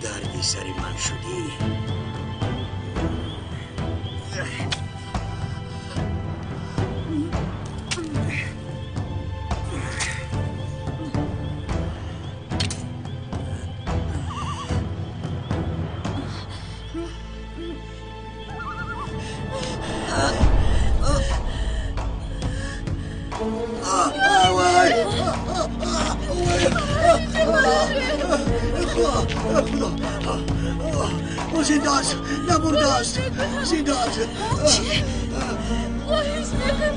Дарди сари ман шудӣ. زنده است، نمرده است، زنده است. چی؟ خواهش میکنم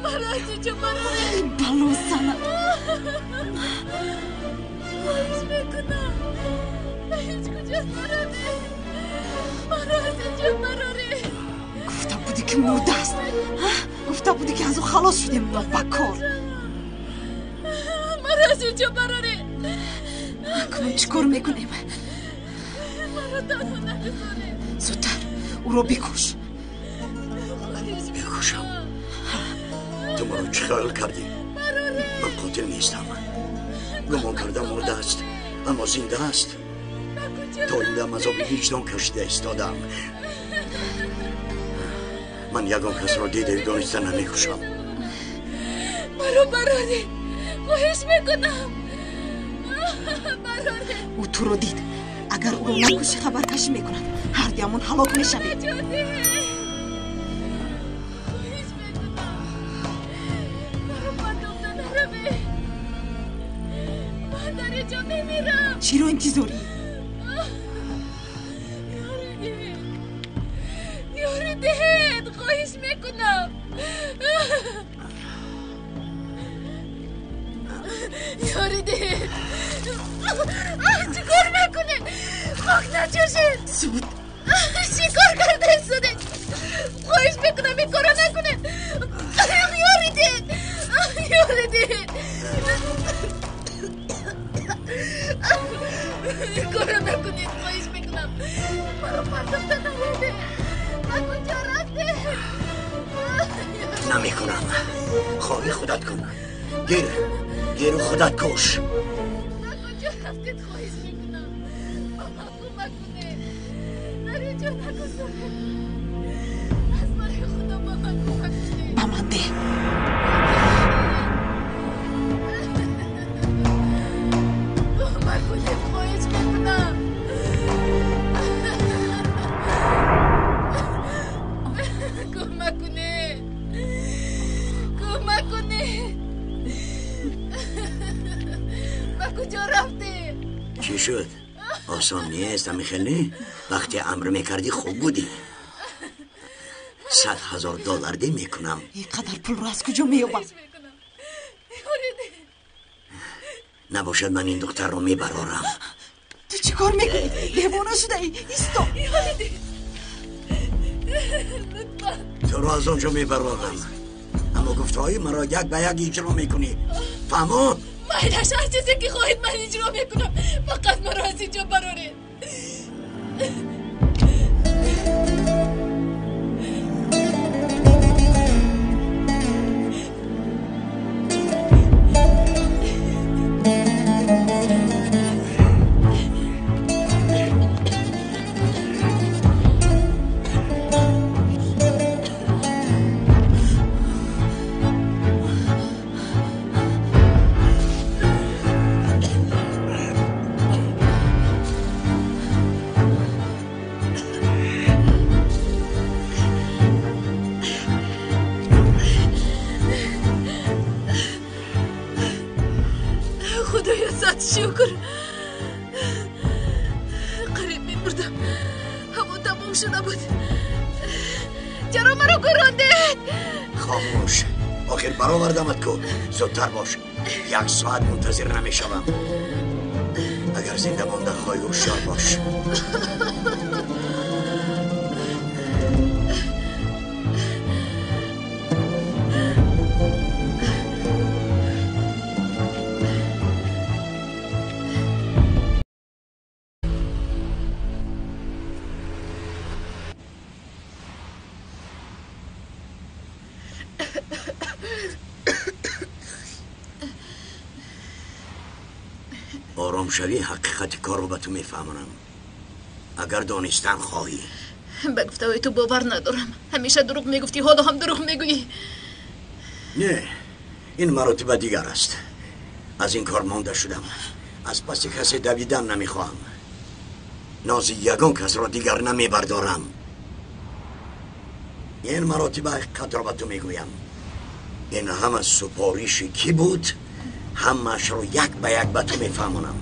مرا از اینجا براره. بلو زنم، خواهش میکنم به هیچ کجا نرده، مرا از اینجا براره. گفته بودی که مرده است، گفته بودی که از او خلاص شدیم. بکار مرا از اینجا براره. کنون چیکار میکنیم؟ زودتر او را بکش. بکشم؟ تو مرا چه خیال کردی؟ من قاتل نیستم. گمان کردم مرده است، اما زنده است. تا این دم عذاب وجدان کشیده ایستادم. من یگان کس را دیده دانسته نمیکشم. مرا براره، خواهش میکنم. او تو را دید. اگر او را نکشی خبرکشی میکند، هر دیامون هلاک میشویم. چی رو انتظاری؟ یاری دهد، خواهش میکنم. یاری دهد. چیکار میکنه؟ خاک نچوشید. زود. چیکار کرده سوده؟ خواهش میکنم این کارو نکنه. یاری دهد، یاری دهد. این کارو نکنید، خواهش میکنم. مرا پرداخته نرده. من کجا رفته؟ نمیکنم. خواهی خودت کن. گیر گیر خودت کش. رفتید، خواهش میکنم با من کمک کنه. در اینجا نگذاره. از برای خدا با من کمک کنه. با من ده. کمک کنه، خواهش میکنم. کمک کنه، کمک کنه. با کجا رفته؟ چی شد؟ آسان نیست امیخلی؟ وقتی امر میکردی خوب بودی. 100,000 دلار دی میکنم. اینقدر پول رو از کجا مییابم؟ نباشد من این دختر رو میبرارم. تو چی کار میکنی؟ دیوانه شده ای؟ ایستا. تو رو از آنجا میبرارم، اما گفته های مرا یک به یک اجرا میکنی. فهمو؟ مایلش هر چیزی که خواهید من اجرا میکنم، فقط مرا از اینجا برارید. شکر، قریب میبردم. همون تموم شده بود. چرا مرا گراندید؟ خاموش. آخر برآوردمت کو. زودتر باش، 1 ساعت منتظر نمیشوم. اگر زنده مانده خواهی هوشیار باش. آرام Ором шавӣ, ҳақиқати корро ба ту мефаҳмонам. Агар донистан хоҳӣ. Ба гуфтаҳои ту бовар надорам. Ҳамеша дурӯғ мегуфтӣ, ҳоло ҳам дурӯғ мегӯӣ. Не, ин маротиба дигар аст. Аз ин кор монда шудам. Аз паси касе давидан намехоҳам. Нози ягон касро дигар намебардорам. Ин маротиба ҳақиқатро ба ту мегӯям. Ин ҳама супориши кӣ буд, ҳамаашро як ба як ба ту мефаҳмонам.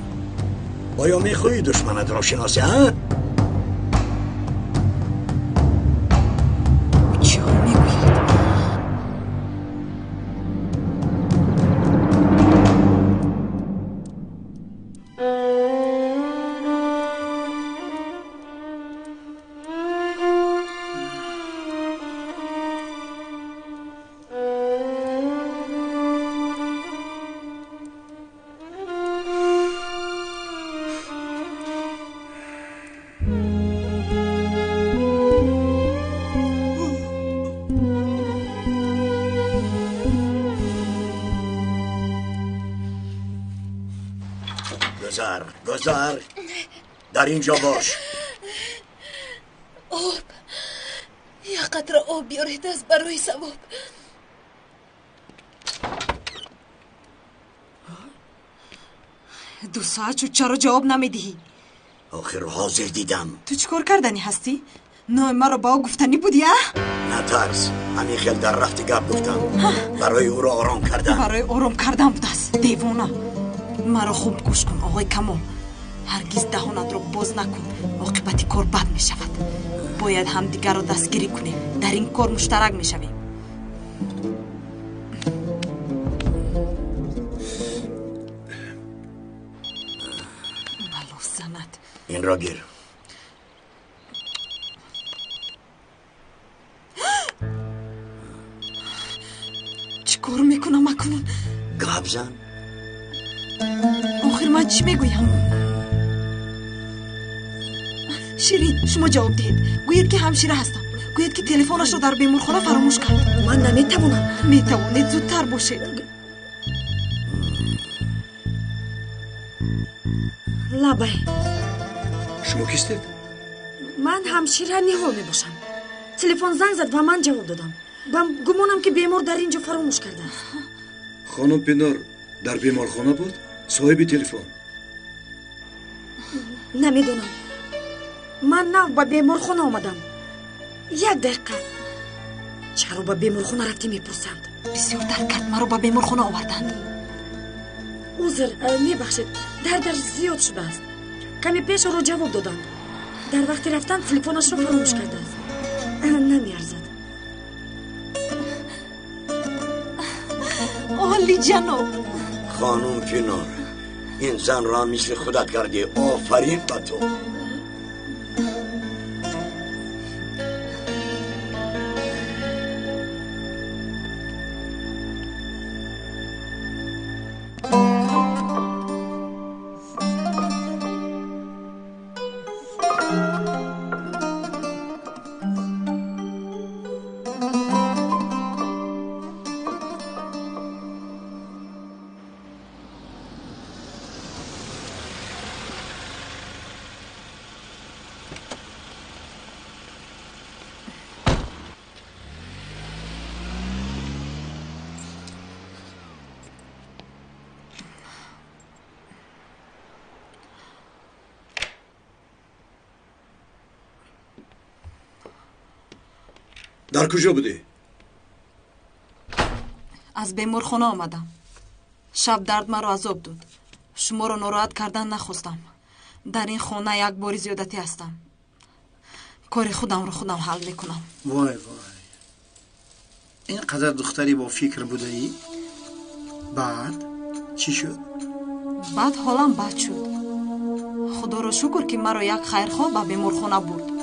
Оё мехоҳӣ душманатро шиносӣ, ҳа? گذر، در اینجا باش. آب، یک قطره آب بیارید از برای ثواب. 2 ساعت شد، چرا جواب نمیدهی؟ آخر حاضر دیدم. تو چیکار کردنی هستی؟ نام مرا با او گفتنی بودی؟ نه ترس، همین خیل در رفت گپ گفتم. برای او را آرام کردن. برای آرام کردن بود است دیوانه. مرا خوب گوش کن آقای کمال، هرگز دهانت را باز نکن، عاقبت کار بد می شود. باید همدیگر را دستگیری کنیم، در این کار مشترک می شویم. بلا زند. این را گیر. چی کار میکنم اکنون؟ گپ زن. آخر من چی میگویم؟ شیرین شما جواب دهید. گویید که همشیره هستم. گویید که تلفنش را در بیمارخانه فراموش کرد. من نمیتوانم. میتوانید، زودتر باشید. لبه. شما کیستید؟ من همشیره نیهال میباشم. تلفن زنگ زد و من جواب دادم. گمانم که بیمار در اینجا فراموش کرده است. خانم پینار در بیمارخانه بود؟ صاحب تلفن؟ نمیدونم. من نه به بیمارخانه آمدم. 1 دقیقه. چرا به بیمارخانه رفتی میپرسند؟ بسیار درد کرد، مرا به بیمارخانه آوردند. عذر، میبخشید، دردش زیاد شده است. کمی پیش او را جواب دادند. در وقت رفتن تلفنش را فراموش کرده است. نمیارزد. عالی جناب. خانم پینار، این زن را مثل خودت کردی. آفرین به تو. در کجا بودی؟ از بیمارخانه آمدم. شب درد مرا عذاب داد. شما را ناراحت کردن نخواستم. در این خانه یک باری زیادتی هستم. کار خودم را خودم حل میکنم. وای وای، اینقدر دختری با فکر بوده ای؟ بعد چی شد؟ بعد حالم بد شد. خدا را شکر که مرا یک خیرخواه به بیمارخانه برد.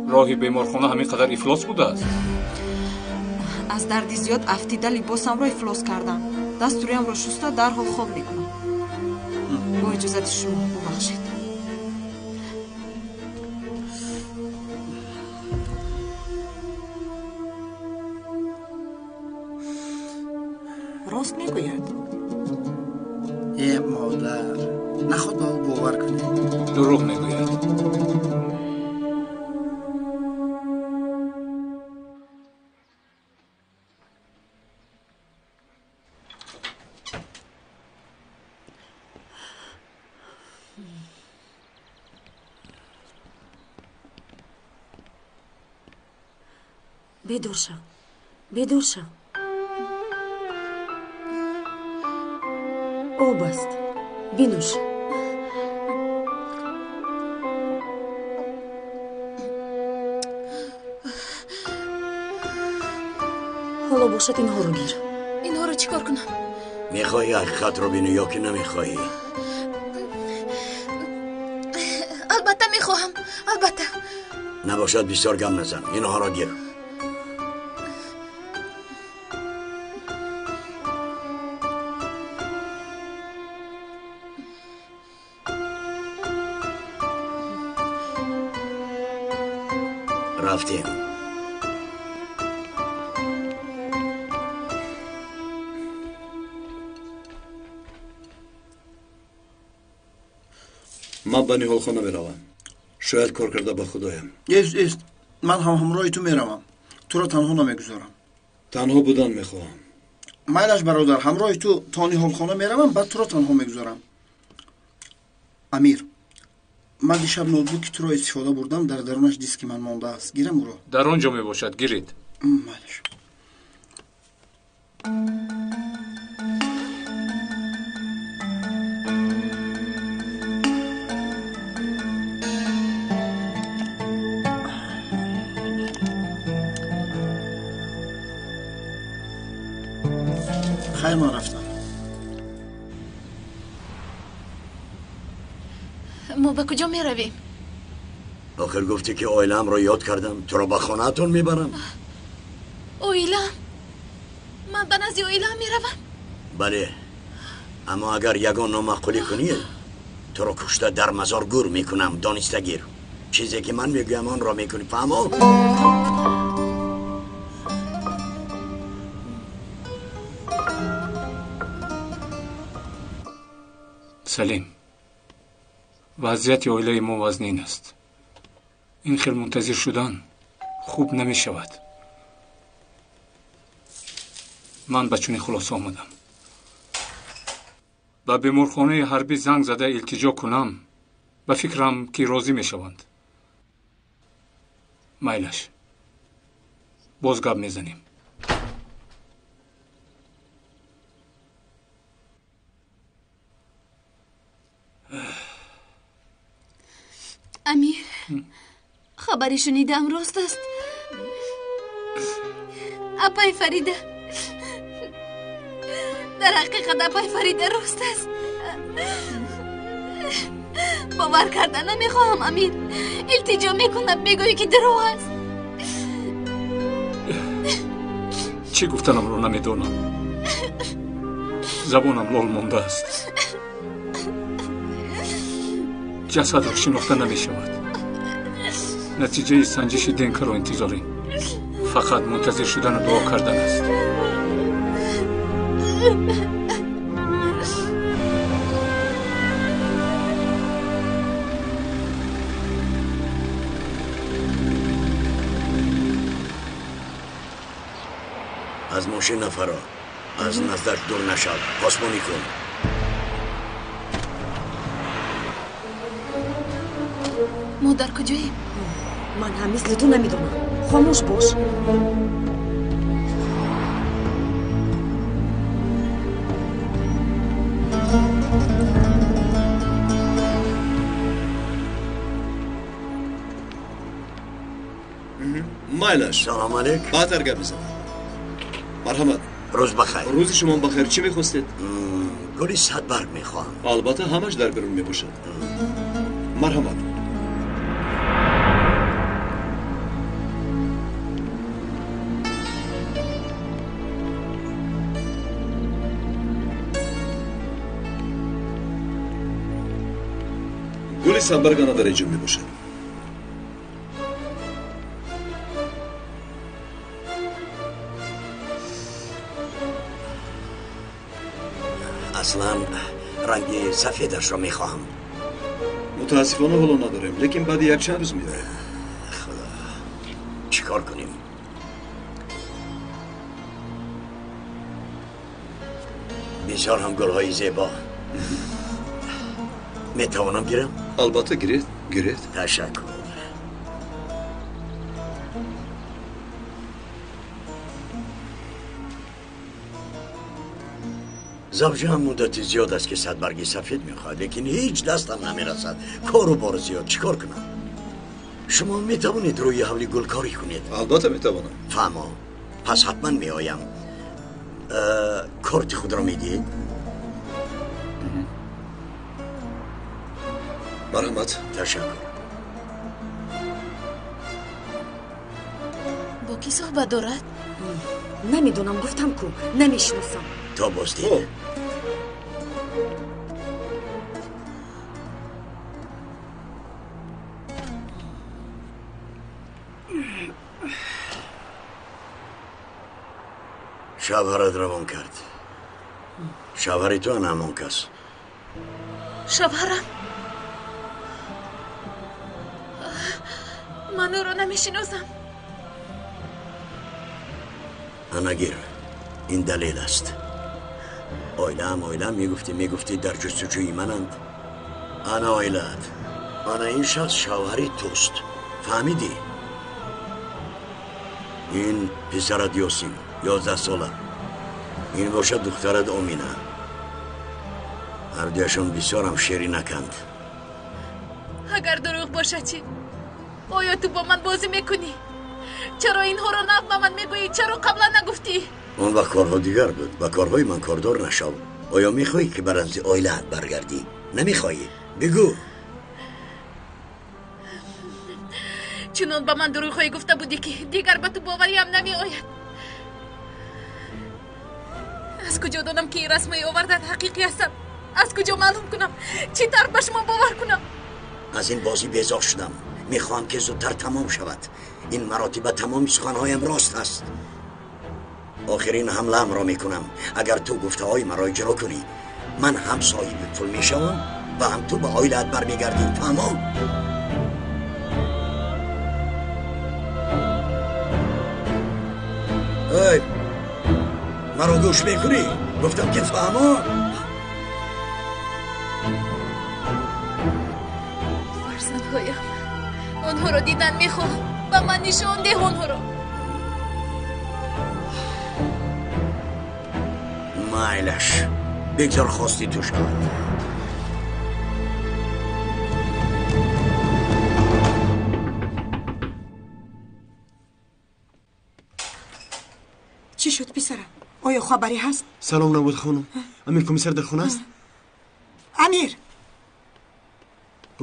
راهی بیمارخانه همین قدر افلاس بوده است. از دردی زیاد افتیده لباسم را افلاس کردم. دستوریم را شسته در حال خواب میکنم. با اجازت شما ببخشید. راست میگوید. Э модар, наход ба ӯ бовар кунӣ. Дурӯғ мегӯяд. Бедор шав, бедор шав. Об аст, бинӯш. Ҳоло бошад инҳоро гир. Инҳоро чӣ кор кунам? Мехоҳӣ ҳақиқатро бинӣ ё ки намехоҳӣ? Албатта мехоҳам, албатта. Набошад бисёр гап назан, инҳоро гир. Рафтем. Ман ба ниҳолхона меравам. Шояд кор карда ба худоям. Эст, эст, ман ҳам ҳамроҳи ту меравам. Туро танҳо намегузорам. Танҳо будан мехоҳам. Майлаш бародар, ҳамроҳи ту то ниҳолхона меравам, баъд туро танҳо мегузорам. Амир, ман дишаб ноутбуки туро истифода бурдам, дар дарунаш диски ман мондааст. Гирам ӯро? Дар он ҷо мебошад, гиред. Майлаш. Хайр, ман рафтам. Мо ба куҷо меравем? Охир гуфтӣ ки оилаамро ёд кардам, туро ба хонаатон мебарам. Оилаам? Ман ба назди оилаам меравам? Бале, аммо агар ягон номаъқулӣ кунӣ, туро кушта дар мазор гур мекунам, дониста гир. Чизе ки ман мегӯям онро мекунӣ, фаҳмо? Салим, вазъияти оилаи мо вазнин аст. Ин хел мунтазир шудан хуб намешавад. Ман ба чунин хулоса омадам. Ба беморхонаи ҳарбӣ занг зада илтиҷо кунам, ба фикрам ки розӣ мешаванд. Майлаш, боз гап мезанем. Амир, хабари шунидаам рост аст. Апай Фарида, дар ҳақиқат апай Фарида рост аст. Бовар карда намехоҳам, Амир. Илтиҷо мекунам, мегӯӣ ки дурӯғ аст. Чӣ гуфтанамро намедонам. Забонам лол мондааст. Ҷасадро шинохта намешавад. Натиҷаи санҷиши ДНК-ро интизорем. Фақат мунтазир шудану дуо кардан аст. Аз мошин нафаро, аз наздаш дур нашав, посбонӣ кун. Мо дар куҷоем? Ман ҳам мисли ту намедонам. Хомӯш бош. Майлаш. Салом алейк. Баъдтар гап мезанам. Марҳамат. Рӯз бахайр. Рӯзи шумо бахайр. Чӣ мехостед? Гули садбарг мехоҳам. Албатта, ҳамаш дар берун мебошад. Марҳамат. Гули садбарг ана дар инҷо мебошад. Аслан Ранги сафедашро мехоҳам. Мутаассифона ҳоло надорем, лекин баъди якчанд рӯз меорем. Худо, чӣ кор кунем? Бисёр ҳам гулҳои зебо. Метавонам гирам? Албатта гиред, гиред. Ташаккур. Завҷаам муддати зиёд аст ки садбарги сафед мехоҳад, лекин ҳеҷ дастам намерасад. Кору бор зиёд, чӣ кор кунам? Шумо метавонед рӯи ҳавли гулкорӣ кунед? Албатта метавонам. Фаҳмо, пас ҳатман меоям. Корти худро медиҳед? Марҳамат. Ташаккур. Бо кӣ суҳбат дорад? Намедонам, гуфтам ку, намешиносам. То боздид. Шавҳарат равон кард. Шавҳари ту ана ҳамон кас. Шавҳарам? Ман ӯро намешиносам. Ана гир, ин далел аст. Оилаам, оилаам мегуфтӣ, мегуфтӣ дар ҷустуҷӯи мананд. Ана оилаат. Ана ин шахс шавҳари туст. Фаҳмидӣ? Ин писарат Ёсин, 11 сола. Ин бошад духтарат Омина. Ҳардуяшон бисёрам ширинаканд. Агар дурӯғ бошад чӣ? Оё ту бо ман бозӣ мекунӣ? Чаро инҳоро нав ба ман мегӯӣ? Чаро қаблан нагуфтӣ? Он вақт корҳо дигар буд. Ба корҳои ман кордор нашав. Оё мехоҳӣ ки ба назди оилаат баргардӣ? Намехоҳӣ? Бигӯ. Чунон ба ман дурӯғҳое гуфта будӣ ки дигар ба ту бовариам намеояд. Аз куҷо донам ки ин расмҳои овардаат ҳақиқӣ ҳастанд? Аз куҷо маълум кунам? Чӣ тавр ба шумо бовар кунам? Аз ин бозӣ безор шудам. Мехоҳам ки зудтар тамом шавад. Ин маротиба тамоми суханҳоям рост аст. Охирин ҳамлаамро мекунам. Агар ту гуфтаҳои маро иҷро кунӣ, ман ҳам соҳиби пул мешавам ва ҳам ту ба оилаат бармегардӣ. Фаҳмо? Эй, маро гӯш мекунӣ? Гуфтам ки фаҳмо? Фарзандҳоям, онҳоро дидан мехоҳам. Ба ман нишон деҳ онҳоро. Майлаш, бигзор хости ту шавад. Чӣ шуд писарам? Оё хабаре ҳаст? Салом набуд хонум. Амир комиссар дар хона аст? Амир!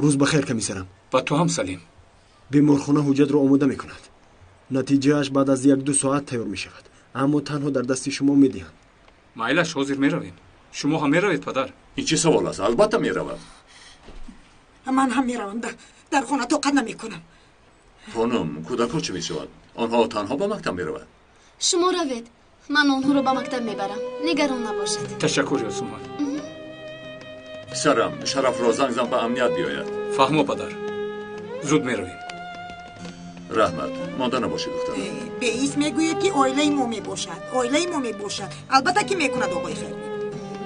Рӯз бахайр комиссарам. Ба ту ҳам Салим. Беморхона ҳуҷҷатро омода мекунад. Натиҷааш баъд аз 1-2 соат тайёр мешавад, аммо танҳо дар дасти шумо медиҳанд. Майлаш, ҳозир меравем. Шумо ҳам меравед, падар? Ин чӣ савол аст? Албатта меравад. Ман ҳам меравам. Дар хона тоқат намекунам. Хонум, кӯдакҳо чӣ мешавад? Онҳо танҳо ба мактаб мераванд. Шумо равед, ман онҳоро ба мактаб мебарам. Нигарон набошед. Ташаккур, Ёсуман. Писарам, Шарафро занг зан ба амният биёяд. Фаҳмо, падар. Зуд меравем. Раҳмат, монда набошӣ, духтарам. Беис мегӯяд ки оилаи мо мебошад. Оилаи мо мебошад. Албатта ки мекунад оғои Хайрӣ.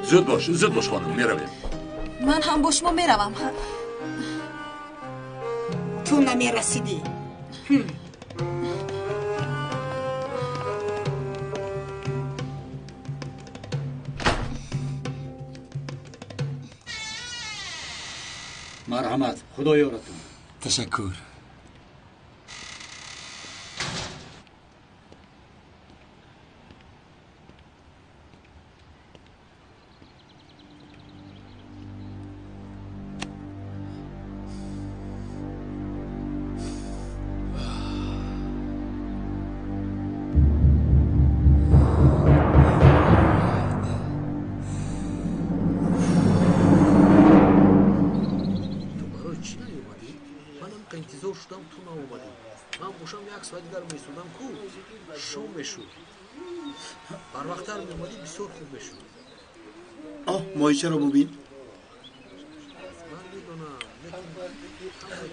Зуд бош, зуд бош хонум, меравем. Ман ҳам бо шумо меравам. Ту намерасидӣ. Марҳамат, худо ёратон. Ташаккур. Моҳичаро бубин.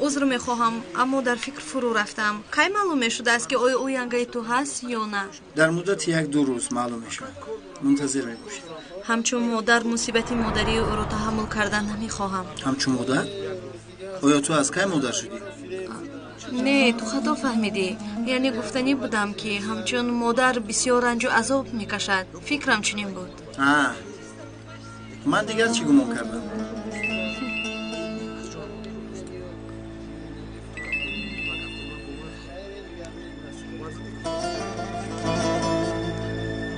Узр мехоҳам, аммо дар фикр фурӯ рафтам. Кай маълум мешудааст, ки оё ӯ янгаи ту ҳаст ё на? Дар муддати 1-2 рӯз маълум мешавад. Мунтазир мебошед. Ҳамчун модар мусибати модарии ӯро таҳаммул кардан намехоҳам. Ҳамчун модар? Оё ту аз кай модар шудӣ? Не, ту хато фаҳмидӣ. Яъне гуфтанӣ будам, ки ҳамчун модар бисёр ранҷу азоб мекашад. Фикрам чунин буд. Ман дигар чӣ гумон кардам?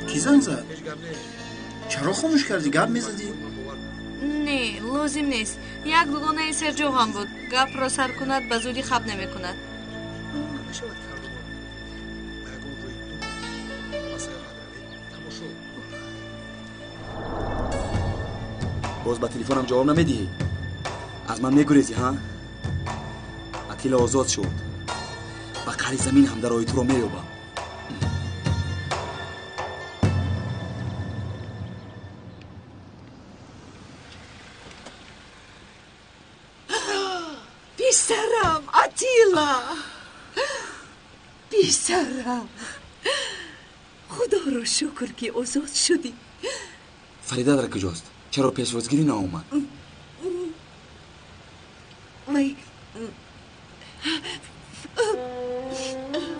Кӣ занг зад? Чаро хомӯш кардӣ? Гап мезадӣ? Не, лозим нест. Як дугонаи серҷоғам буд. Гапро сар кунад, ба зудӣ хаб намекунад. Боз ба телефонам ҷавоб намедиҳӣ? Аз ман мегурезӣ, ҳа? Атила озод шуд. Ба қаъри замин ҳам дарои туро меёбам. Писарам, Атила! Писарам! Худоро шукр, ки озод шудӣ. Фарида дар куҷост? Чаро пешвозгирӣ наомад? Вай,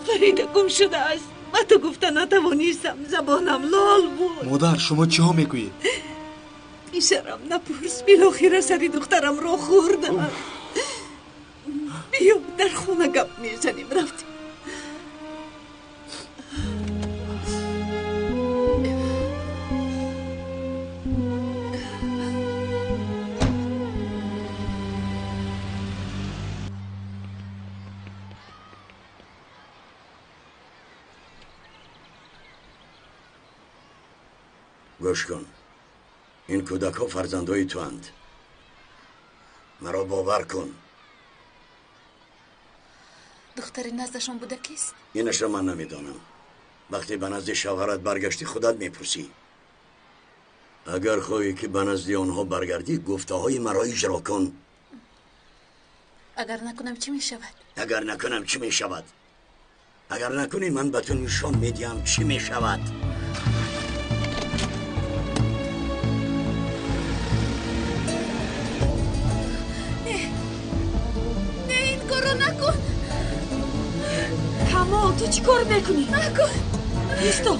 Фарида гум шудааст. Ба ту гуфта натавонистам, забонам лол буд. Модар, шумо чиҳо мегӯед? Писарам, напурс. Билохира сари духтарамро хӯрдам. Биё, дар хона гап мезанем. Рафтем. Гӯш кун, ин кӯдакҳо фарзандои туанд. Маро бовар кун. Духтари наздашон буда кист? Инашро ман намедонам. Вақте ба назди шавҳарат баргаштӣ, худат мепурсӣ. Агар хоҳӣ, ки ба назди онҳо баргардӣ, гуфтаҳои маро иҷро кун. Агар накунам чӣ мешавад? Агар накунам чӣ мешавад? Агар накунӣ, ман ба ту нишон медиҳам чӣ мешавад. Не, ин корро накун. Камол, ту чӣ кор мекунӣ? Накун. Исто,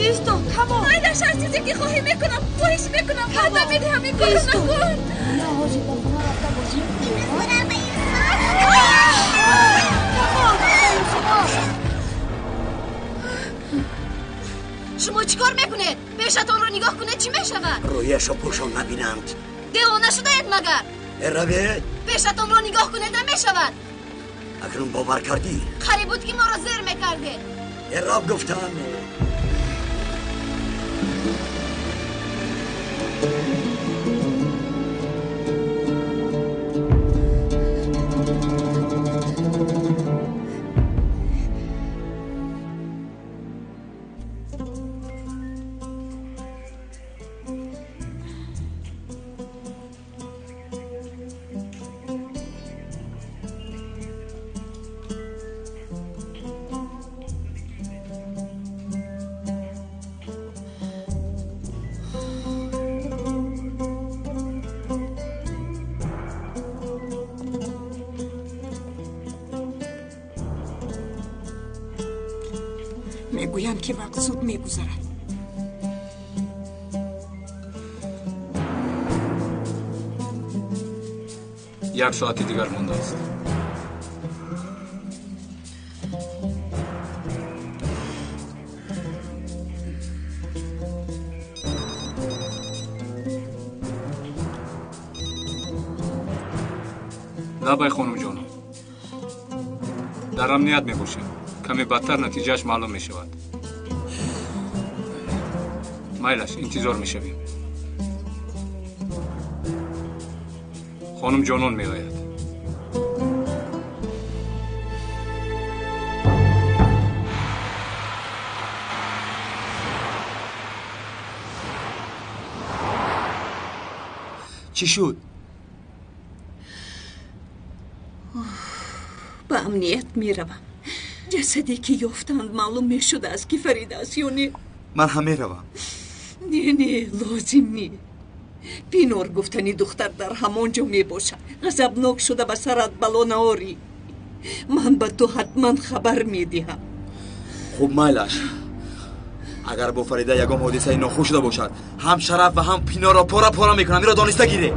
исто, Камол. Майдаш, ҳар чизе ки хоҳӣ мекунам. Хоҳиш мекунам, ваъда медиҳам, ин корро накун. На, ҳозир ба хона рафта бозӣ мекунем. Камол, шумо чӣ кор мекунед? Пешатонро нигоҳ кунед, чӣ мешавад? Рӯяшо пӯшон набинанд. Девона шудаед магар? Эравед. Пешатонро нигоҳ кунед, намешавад. Акнун бовар кардӣ? Қариб буд, ки моро зер мекардед. Эроб гуфтам. Мегӯянд, ки вақт зуд мегузарад. Як соати дигар мондааст. Лабай, хонумҷонам, дар амният мебошем. Каме бадтар натиҷааш маълум мешавад. Майлаш, интизор мешавем. Хонум Ҷонон меояд. Чӣ шуд? Амният меравам. Ҷасаде ки ёфтанд маълум мешудааст ки Фарида аст ё не. Ман ҳам меравам. Не, не, лозим не. Пинор гуфтани духтар дар ҳамон ҷо мебошад. Ғазабнок шуда ба сарат бало наорӣ. Ман ба ту ҳатман хабар медиҳам. Хуб, майлаш. Агар бо Фарида ягон ҳодисаи нохуш шуда бошад, ҳам Шараф ва ҳам Пинорро пора пора мекунам. Инро дониста гире.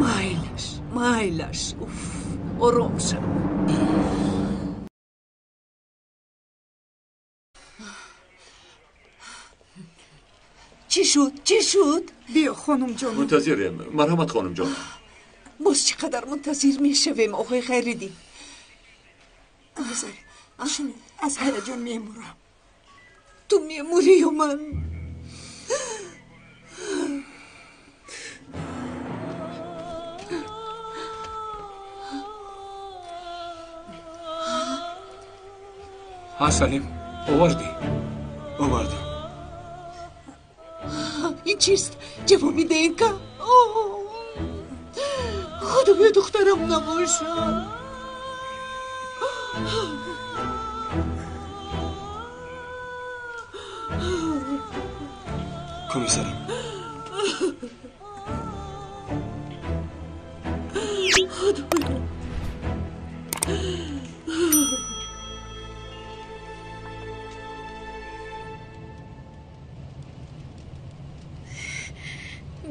Майлаш, майлаш. Уф, ором шав. Чӣ шуд? Чӣ шуд? Биё, хонум ҷон. Мунтазирем. Марҳамат, хонум ҷон. Боз чӣ қадар мунтазир мешавем, оқои Хайриддин? Гузаред. Шунед, аз ҳаяҷон мемурам. Ту мемурӣ ё ман? Ҳа, Салим, овардӣ? Овардам. Ин чист? Ҷавоби ДНК? Худоё, духтарам набошад. Комиссарам. Худоё.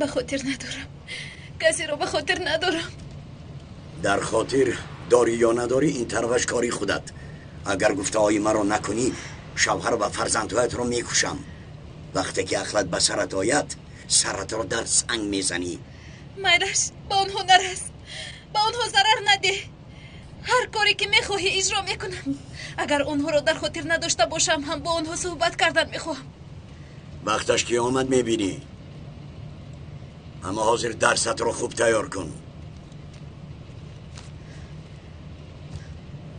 Ба хотир надорам. Касеро ба хотир надорам. Дар хотир дорӣ ё надорӣ, ин тарафаш кори худат. Агар гуфтаҳои маро накунӣ, шавҳар ва фарзандҳоятро мекушам. Вақте ки ақлат ба сарат ояд, саратро дар санг мезанӣ. Майлаш, ба онҳо нарас. Ба онҳо зарар надеҳ. Ҳар коре ки мехоҳӣ иҷро мекунам. Агар онҳоро дар хотир надошта бошам, ҳам бо онҳо суҳбат кардан мехоҳам. Вақташ ки омад мебинӣ. Аммо ҳозир дарсатро хуб тайёр кун.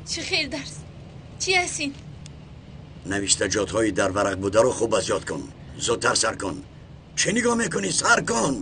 Чӣ хел дарс? Чӣ аст ин? Навиштаҷотҳои дар варақ бударо хуб аз ёд кун. Зудтар сар кун. Чӣ нигоҳ мекунӣ? Сар кун.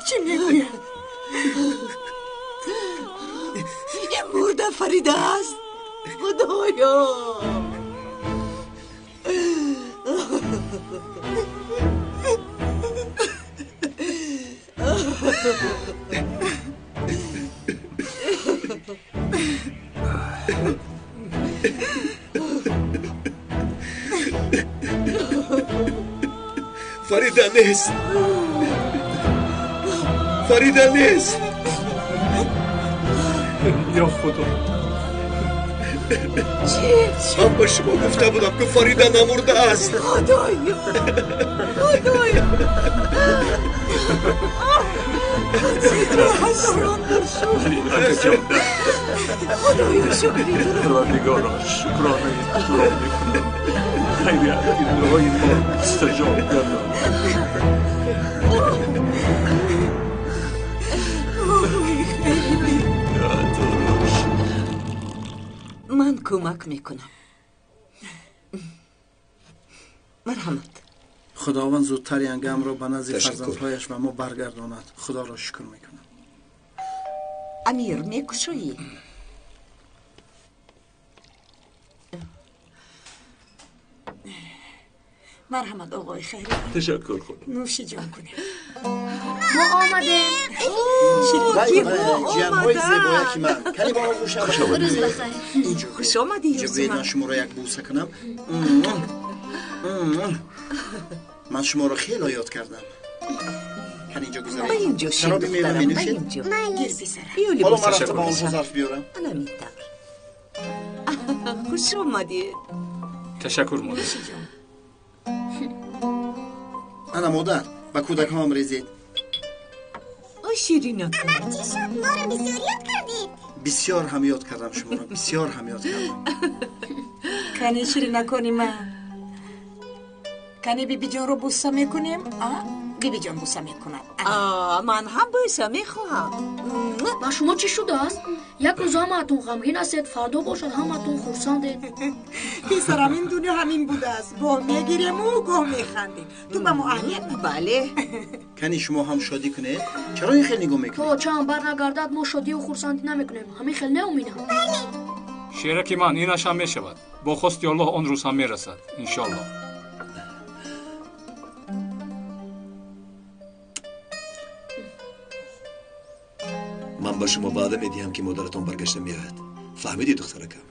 Чӣ мегӯяд? Ин мурда Фарида аст. Худоё! Фарида нест. Фарида нест. Ё Худо. Ман ба шумо гуфта будам, ки Фарида намурдааст. Худоё! Худоё! Худоё, шукри туро. Парвардигоро, шукронаи туро мекунам. Хайрият ки дуои мо мустаҷоб гардон. Ман кӯмак мекунам. Марҳамат. Худованд зудтар янгамро ба назди фарзандҳояш ва мо баргардонад. Худоро шукр мекунам. Амир, мекушоӣ? Марҳамат, оғои Хайри. Ташаккур, хонум. Нӯши ҷон кунем. Мо омадем. Ҷиянҳои зебояки ман. Кани ба оғӯшам. Рӯз бахайр. Хуш омадӣ, Юсуф. Ман шуморо як бӯса кунам. Ман шуморо хеле ёд кардам. Кани инҷо гузаред. Ба инҷо шин, Шароби мева духтарам, ба менӯшед? инҷо. Гир, писарам. Биё Ҳоло ман либосашро рафта ба онҳо пӯшам. зарф биёрам. Ана митавр. Хуш омадӣ. Ташаккур, модар. Ана модар, ба кӯдакҳоам резед. О, ширинакам. Чӣ шуд? Моро бисёр ёд кардед. Бисёр ҳам ёд кардам шуморо, бисёр ҳам ёд кардам. Кани ширинакони ман. Кани бибиҷонро бӯса мекунем? А? Бибиҷон бӯса мекунад. А, ман ҳам бӯса мехоҳам. Ба шумо чӣ шудааст? Як рӯз ҳамаатон ғамгин ҳастед, фардо бошад ҳамаатон хурсандед. Писарам, ин дунё ҳамин будааст. Гоҳ мегирему, гоҳ механдем. Ту ба мо аҳамият надиҳ. Бале. Кани шумо ҳам шодӣ кунед? Чаро ин хел нигоҳ То мекунед? очаам барнагардад, мо шодию хурсандӣ намекунем. Ҳамин хел не, Омина? Шераки ман, инаш ҳам мешавад. Бо хости Аллоҳ он рӯз ҳам мерасад, иншоаллоҳ. Ман ба шумо ваъда медиҳам, ки модаратон баргашта меояд. Фаҳмидӣ, духтаракам?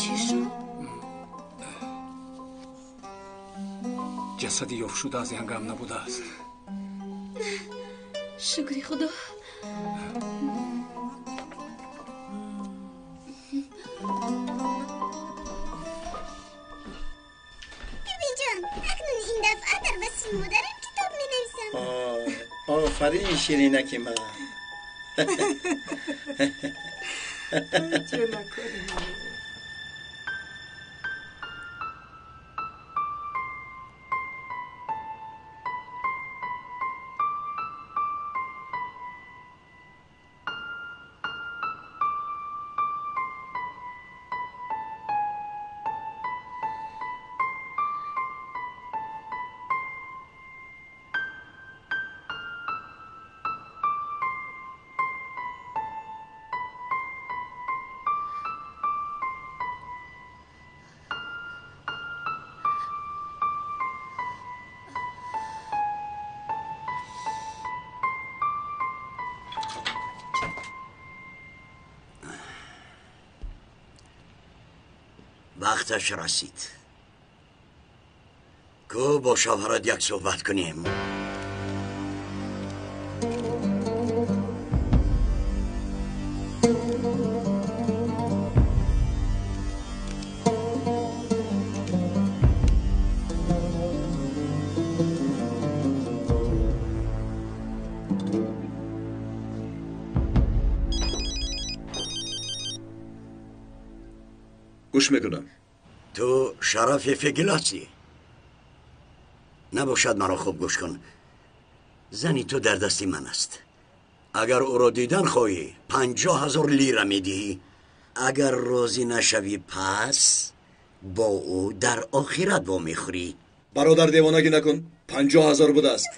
Чӣ шуд? Ҷасади ёфтшуда аз янгам набудааст. Шукри Худо. Бибиҷон, акнун ин дафъа дар васфи модарам китоб менависам. Офарин, ширинаки ман. Ҷонакони ман. Вақташ расид. Ку бо шавҳарат як суҳбат кунем. Гӯш мекунам. Ту Шарафи Фегил ҳастӣ? Набошад, маро хуб гӯш кун. Зани ту дар дасти ман аст. Агар ӯро дидан хоҳӣ, 50,000 лира медиҳӣ. Агар розӣ нашавӣ, пас бо ӯ дар охират вомехӯрӣ. Бародар, девонагӣ накун. 50,000 будааст.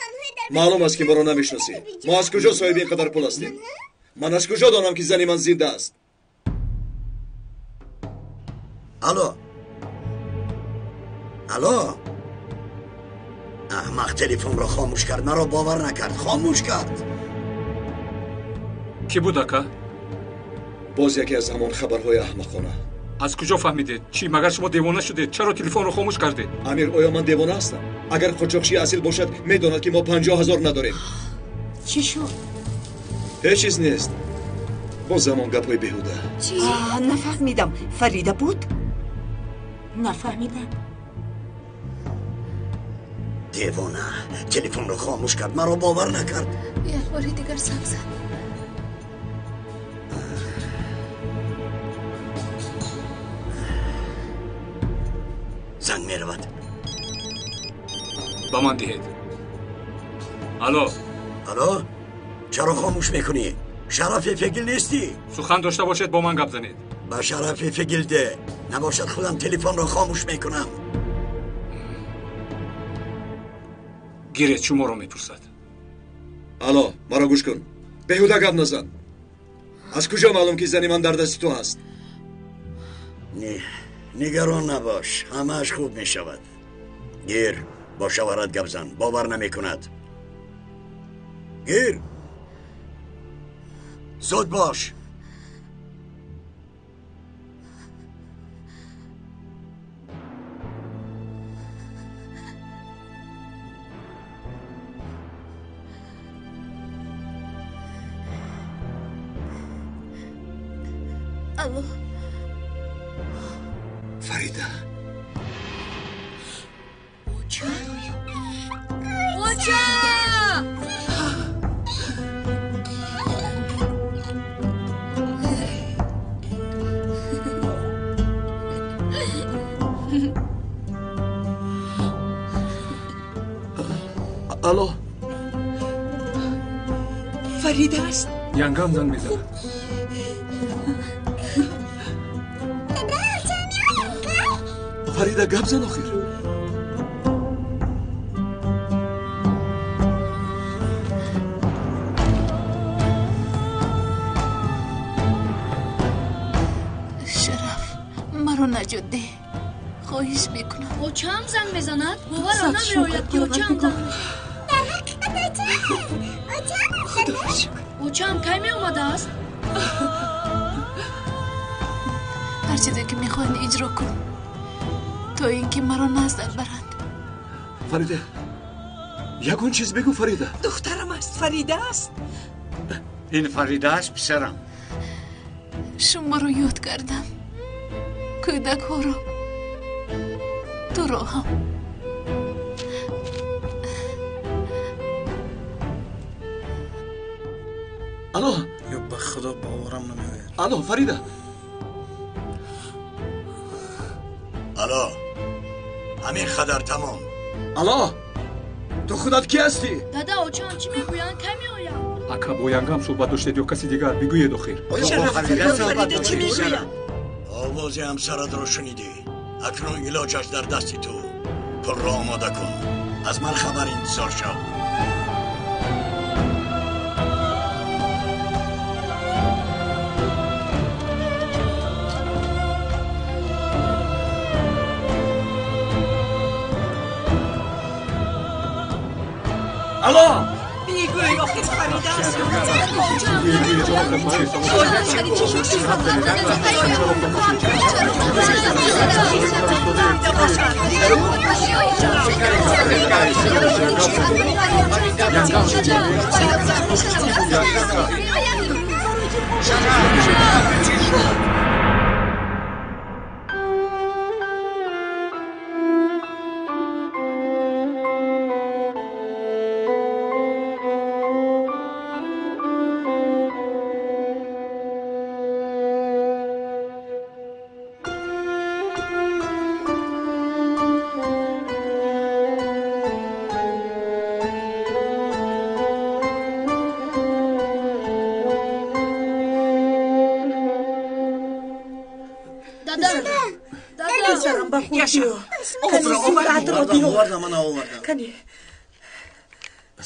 Маълум аст, ки моро намешиносӣ. Мо аз куҷо соҳиби ин қадар пул ҳастем? Ман аз куҷо донам, ки зани ман зинда аст? Алло, алло, аҳмақ телефонро хомӯш кард. Маро бовар накард, хомӯш кард. Кӣ буд, ака? Боз яке аз ҳамон хабарҳои аҳмақона. Аз куҷо фаҳмидед? Чӣ, магар шумо девона шудед? Чаро телефонро хомӯш кардед? Амир, оё ман девона ҳастам? Агар қочоқчии асил бошад, медонад, ки мо 50,000 надорем. Чӣ шуд? Ҳеҷ чиз нест. Боз ҳамон гапҳои беҳуда. Нафаҳмидам. Фарида буд? Нафаҳмидам. Девона телефонро хомӯш кард, маро бовар накард. Як бори дигар занг зад. Занг меравад. Ба ман диҳед. Алло. Алло, чаро хомӯш мекунӣ? Шарафи Фегил нестӣ? Сухан дошта бошед, бо ман гап занед. Ба Шарафи Фегил де. Набошад, худам телефонро хомӯш мекунам. Гиред, шуморо мепурсад. Алло, маро гӯш кун. Беҳуда гап назан. Аз куҷо маълум, ки зани ман дар дасти ту ҳаст? Нигарон набош, ҳамааш хуб мешавад. Гир, бо шавҳарат гап зан, бовар намекунад. Гир, зуд бош. Алло. Фарида. Оча. Оча! Алло. Фарида аст. Янгам занг мезанад. Фарида, гап зан охир. Шараф, маро наҷот деҳ. Хоҳиш мекунам. Очаам занг мезанад? Боварам намеояд, ки очаам занг. Дар ҳақиқат очаам аст. Очаам кай меомадааст? Ҳар чизе ки мехоҳанд иҷро кун, то ин ки маро наздат баранд. Фарида, ягон чиз бигӯ. Фарида. Духтарам аст, Фарида аст. Ин Фарида аст, писарам. Шуморо ёд кардам, кӯдакҳоро, туро ҳам. Алло. Ё ба худо, боварам намеояд. Алло, Фарида. Алло, ҳамин қадар тамом. Алло, ту худат кӣ ҳастӣ? Дада, очаам чӣ мегӯянд? Кай меоянд? Ака, бо янгам суҳбат доштед ё каси дигар? Бигӯед охир. Фарида чӣ мегӯяд? Овози ҳамсаратро шунидӣ. Акнун илоҷаш дар дасти ту. Пулро омода кун, аз ман хабар интизор шав. Алло. Бигӯй охир, Фарида аст.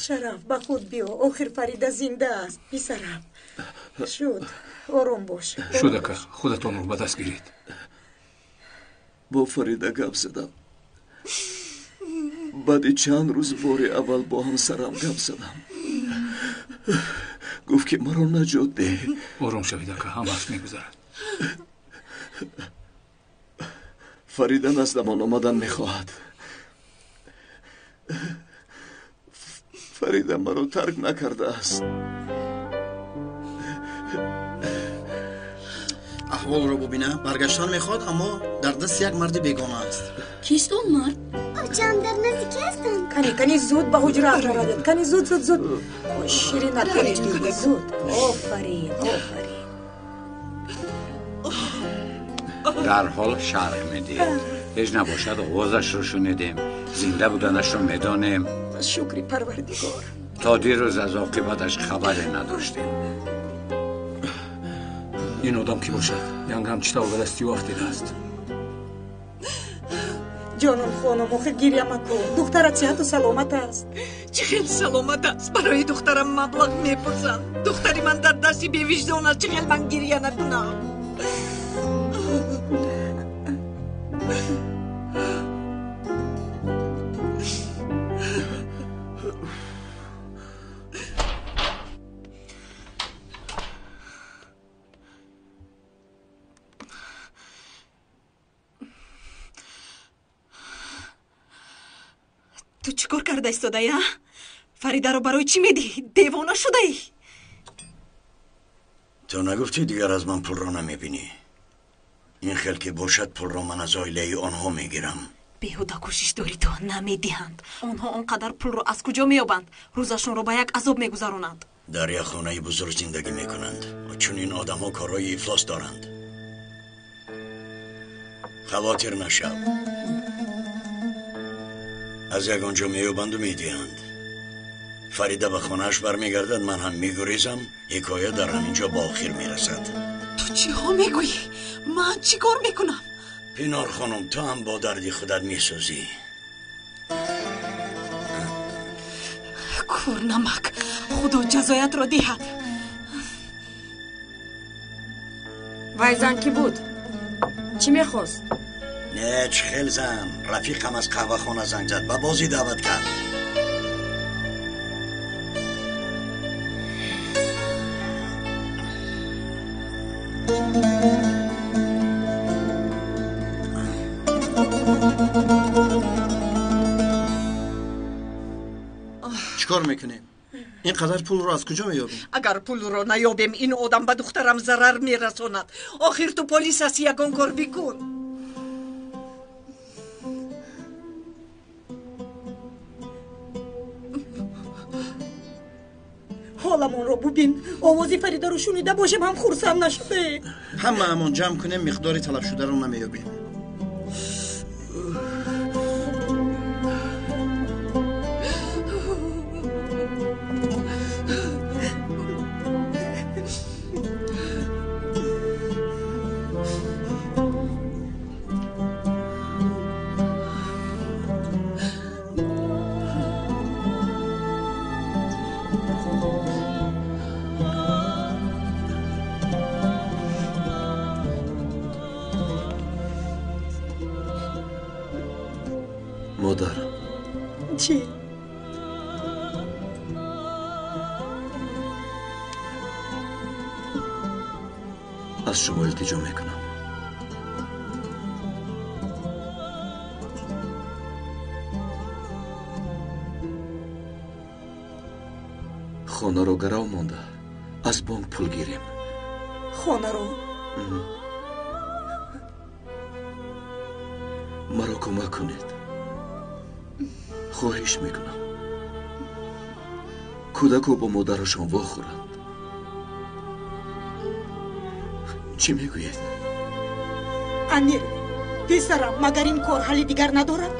Шараф, ба худ биё. Охир Фарида зинда аст, писарам. Шуд, ором бош. Шуд, ака, худатонро ба даст гиред. Бо Фарида гап задам. Баъди чанд рӯз бори аввал бо ҳамсарам гап задам. Гуфт, ки маро наҷот деҳ. Ором шавед, ака, ҳамааш мегузарад. Фарида наздамон омадан мехоҳад. Фарида маро тарк накардааст. Аҳволро бубина, баргаштан мехоҳад, аммо дар дасти як марди бегона аст. Кист он мард? Очаам дар назди ки ҳастанд? Кани, кани, зуд ба ҳуҷраат равед. Кани, зуд, зуд, зуд. Ширинат, кани, зуд. Офарин, офарин. Дарҳол шарҳ медиҳед. Ҳеҷ набошад, овозашро шунидем, зинда буданашро медонем. Шукри Парвардигор. То дирӯз аз оқибаташ хабаре надоштем. Ин одам кӣ бошад? Янгам чӣ тавр ба дасти ӯ афтидааст? Ҷонон хонум, охир гиря макун. Духтарат сиҳату саломат аст. Чӣ хел саломат аст? Барои духтарам маблағ мепурсанд. Духтари ман дар дасти бевиҷдон аст. Чӣ хел ман гиря накунам? Ту чӣ кор карда истодаӣ, а? Фаридаро барои чӣ медиҳӣ? Девона шудаӣ? Ту нагуфтӣ дигар аз ман пулро намебинӣ? Ин хел ки бошад, пулро ман аз оилаи онҳо мегирам. Беҳуда кӯшиш дорӣ ту, намедиҳанд. Онҳо он қадар пулро аз куҷо меёбанд? Рӯзашонро ба як азоб мегузаронанд. Дар як хонаи бузург зиндагӣ мекунанд. Чунин одамҳо корҳои ифлос доранд. Хавотир нашав. Аз ягон ҷо меёбанду медиҳанд. Фарида ба хонааш бармегардад, ман ҳам мегурезам. Ҳикоя дар ҳамин ҷо ба охир мерасад. Ту чиҳо мегӯӣ? Ман чӣ кор мекунам? Пинор хонум, ту ҳам бо дарди худат месӯзӣ. Кур намак, худо ҷазоятро диҳад. Вай зан кӣ буд? Чӣ мехост? Не, чӣ хел зан? Рафиқам аз қаҳвахона занг зад, ба бозӣ даъват кард. Чӣ кор мекунем? Ин қадар пулро аз куҷо меёбем? Агар пулро наёбем, ин одам ба духтарам зарар мерасонад. Охир ту полис ҳастӣ, ягон кор бикун. Ҳоламонро бубин. Овози Фаридаро шунида бошем ҳам хурсанд нашудаем. Ҳамаамон ҷамъ кунем, миқдори талабшударо намеёбем. Модар. Чӣ? Аз шумо илтиҷо мекунам. Хонаро гарав монда, аз бонк пул гирем. Хонаро? Маро кӯмак кунед. Хоҳиш мекунам. Кӯдако бо модарашон вохӯранд. Чӣ мегӯед? Амир, писарам, магар ин кор ҳалли дигар надорад?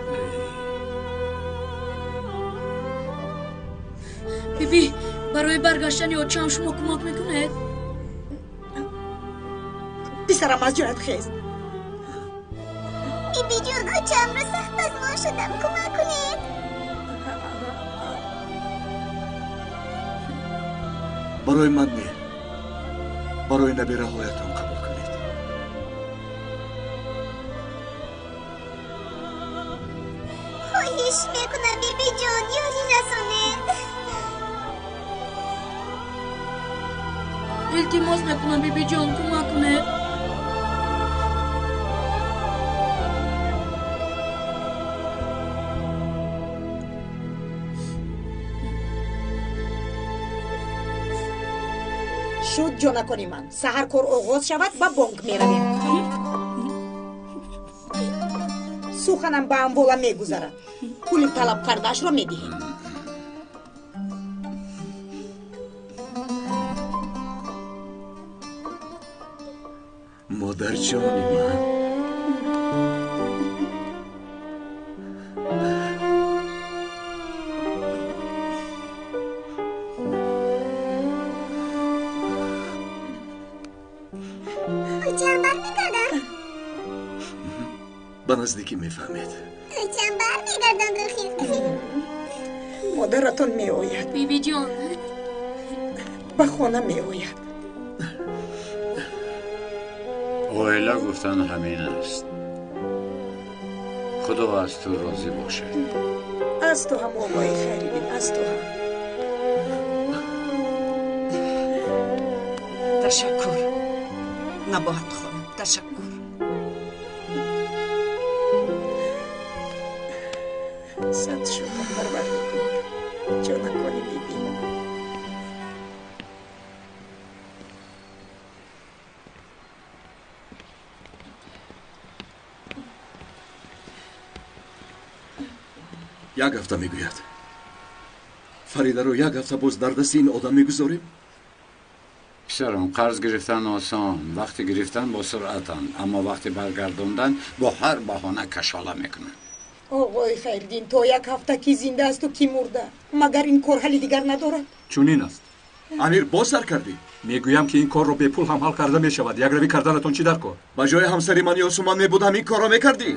Биби, барои баргаштани очаам шумо кӯмак мекунед? Писарам, аз ҷоят хез. Бибиҷон, очаамро сахт пазмон шудам, кӯмак кунед. Барои ман не, барои набираҳоятон қабул кунед. Хоҳиш мекунам, бибиҷон, ёрӣ расонед. Илтимос мекунам, бибиҷон, кӯмак кунед. Шуд, ҷонакони ман, саҳар кор оғоз шавад, ба бонк меравем. Суханам ба амвола мегузарад. Пули талаб кардаашро медиҳем. Модарҷони ман. Ба наздикӣ мефаҳмед. Очам бармегарданд охир. Модаратон меояд. Бибиҷон. Ба хона меояд. Оила гуфтан ҳамин аст. Худо аз ту розӣ бошад. Аз ту ҳам, оқои Хайриддин, аз ту ҳам. Ташаккур. Набоҳат хонум, ташаккур. Сад шукр, Парвардигор. Ҷонакони бибӣ. Як ҳафта мегӯяд. Фаридаро як ҳафта боз дар дасти ин одам мегузорем? Писарам, қарз гирифтан осон, вақти гирифтан бо суръатанд, аммо вақти баргардондан бо ҳар баҳона кашола мекунанд. Оғои Хайриддин, то як ҳафта ки зинда асту ки мурда, магар ин кор ҳалли дигар надорад? Чунин аст. Амир, боз сар кардӣ? Мегӯям ки ин корро бепул ҳам ҳал карда мешавад. Якравӣ карданатон чӣ дар кор? Ба ҷои ҳамсари ман Ёсуман мебудам, ин корро мекардӣ?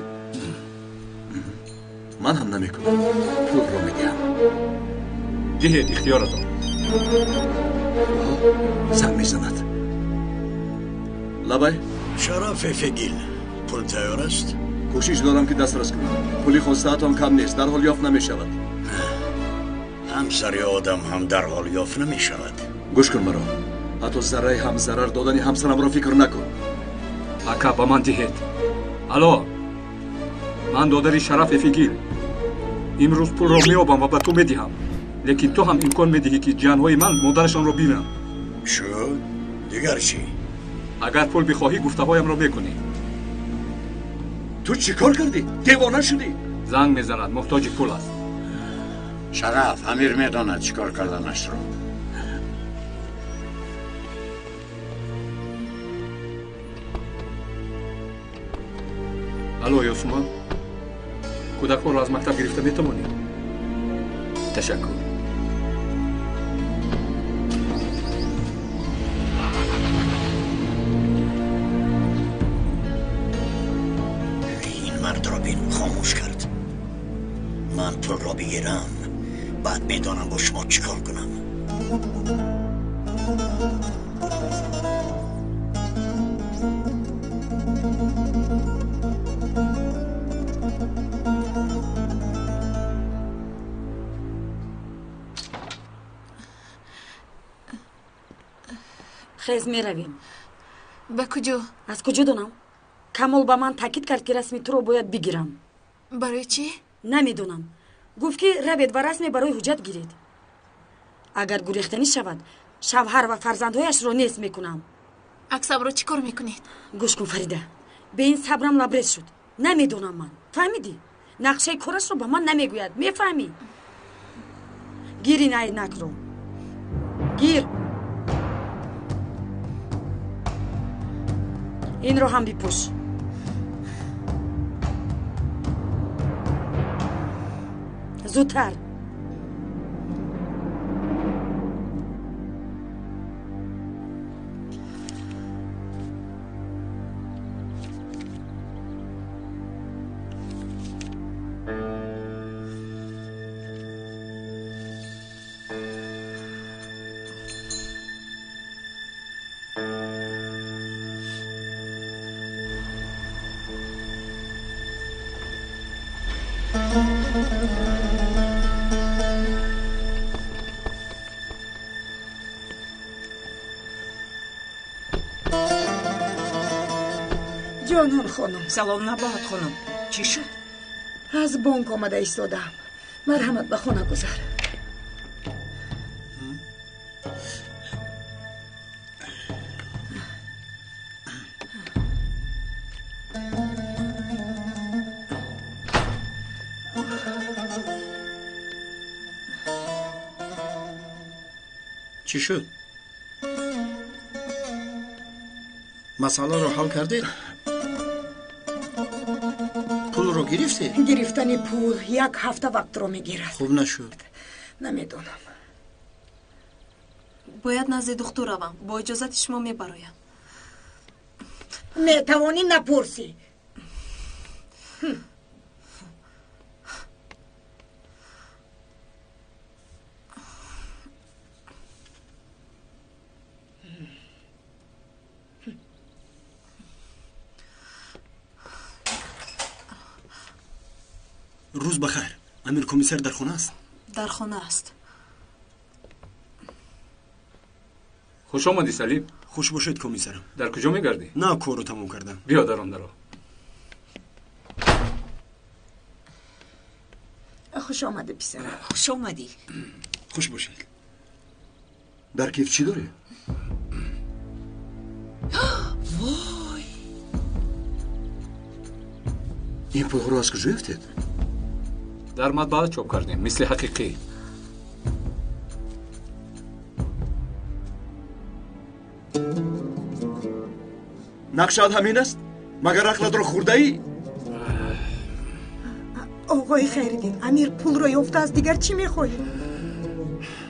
Ман ҳам намекунам. Пулро медиҳам. Диҳед, ихтиёратон. Занг мезанад. Лабай? Шараф Эфегил, пул тайёр аст? Кӯшиш дорам ки дастрас кунам. Пули хостаатон кам нест, дарҳол ёфт намешавад. Ҳамсари одам ҳам дарҳол ёфт намешавад. Гӯш кун маро. Ҳатто зарраи ҳам зарар додани ҳамсарамро фикр накун. Ака, ба ман диҳед. Алло, ман додари Шараф Эфегил. Имрӯз пулро меёбам ва ба ту медиҳам. Лекин ту ҳам имкон медиҳӣ ки ҷиянҳои ман модарашонро бинанд. Шуд? Дигар чӣ? Агар пул бихоҳӣ, гуфтаҳоямро мекунӣ. Ту чӣ кор кардӣ? Девона шудӣ? Занг мезанад, муҳтоҷи пул аст. Шараф, Амир медонад чӣ кор карданашро. Алло, Ёсуман, кӯдакҳоро аз мактаб гирифта метавонӣ? Ташаккур. Ин мардро бин, хомӯш кард. Ман пулро бигирам, баъд медонам бо шумо чӣ кор кунам. Хез, меравем. Ба куҷо? Аз куҷо донам? Камол ба ман таъкид кард, ки расми туро бояд бигирам. Барои чӣ? Намедонам. Гуфт, ки равед ва расме барои ҳуҷҷат гиред. Агар гурехтанӣ шавад, шавҳар ва фарзандҳояшро нест мекунам. Аксабро чӣ кор мекунед? Гӯш кун, Фарида, бе ин сабрам лабрез шуд. Намедонам ман. Фаҳмидӣ? Нақшаи корашро ба ман намегӯяд. Мефаҳмӣ? Гир ин айнакро. Гир. Инро ҳам бипӯш. Зудтар. Ҷонон хонум. Салом, Набоҳат хонум. Чӣ шуд? Аз бонк омада истодаам. Марҳамат, ба хона гузар. Чӣ шуд? Масъаларо ҳал кардед? Пулро гирифтед? Гирифтани пул як ҳафта вақтро мегирад. Хуб нашуд. Намедонам. Бояд назди духтур равам. Бо иҷозати шумо мебароям. Метавонӣ напурсӣ. Рӯз ба хайр. Амир комиссар дар хона аст? Дар хона аст. Хуш омадӣ, Салим. Хуш бошед, комиссарам. Дар куҷо мегардӣ? На, корро тамом кардам. Биё дар он даро. Хуш омадӣ, писарам. Хуш омадӣ. Хуш бошед. Дар киф чӣ дорӣ? Вой! Ин пулҳоро аз куҷо ёфтед? Дар матбаа чоп кардем, мисли ҳақиқӣ. Нақшаат ҳамин аст? Магар ақлатро хӯрдаӣ? Оғои Хайриддин, Амир пулро ёфтааст, дигар чӣ мехоҳӣ?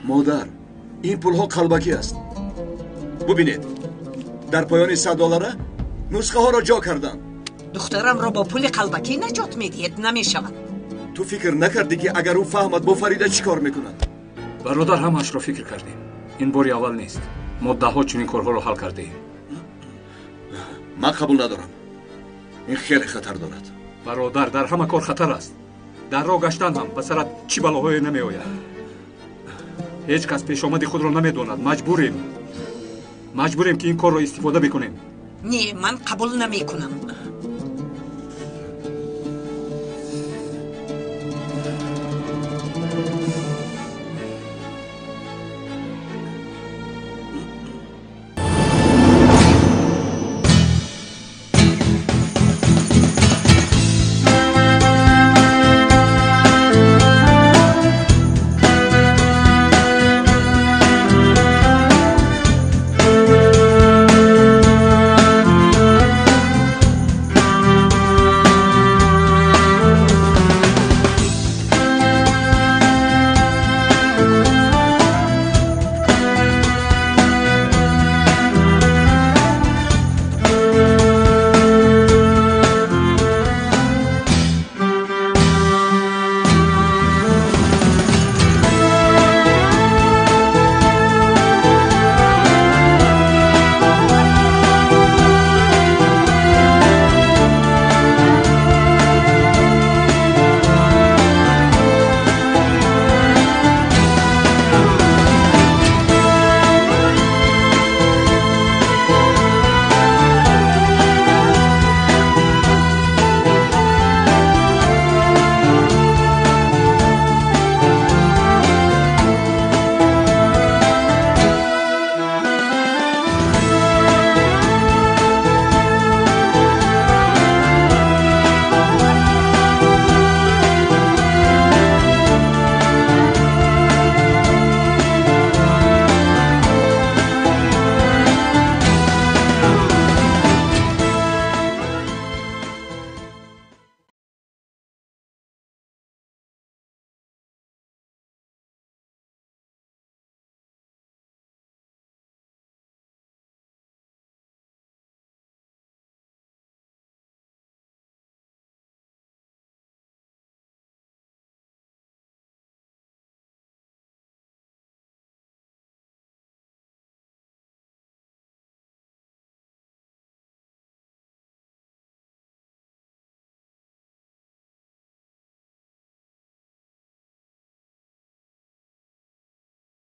Модар, ин пулҳо қалбакӣ аст. Бубинед, дар поёни 100 доллара нусхаҳоро ҷо карданд. Духтарамро бо пули қалбакӣ наҷот медиҳед, намешавад. Ту фикр накардӣ, ки агар ӯ фаҳмад, бо Фарида чӣ кор мекунад? Бародар, ҳамаашро фикр кардем. Ин бори аввал нест. Мо даҳҳо чунин корҳоро ҳал кардаем. Ман қабул надорам. Ин хеле хатар дорад. Бародар, дар ҳама кор хатар аст. Дар роҳ гаштан ҳам ба сарат чӣ балоҳое намеояд. Ҳеҷ кас пешомади худро намедонад. Маҷбурем, ки ин корро истифода бикунем. Не, ман қабул намекунам.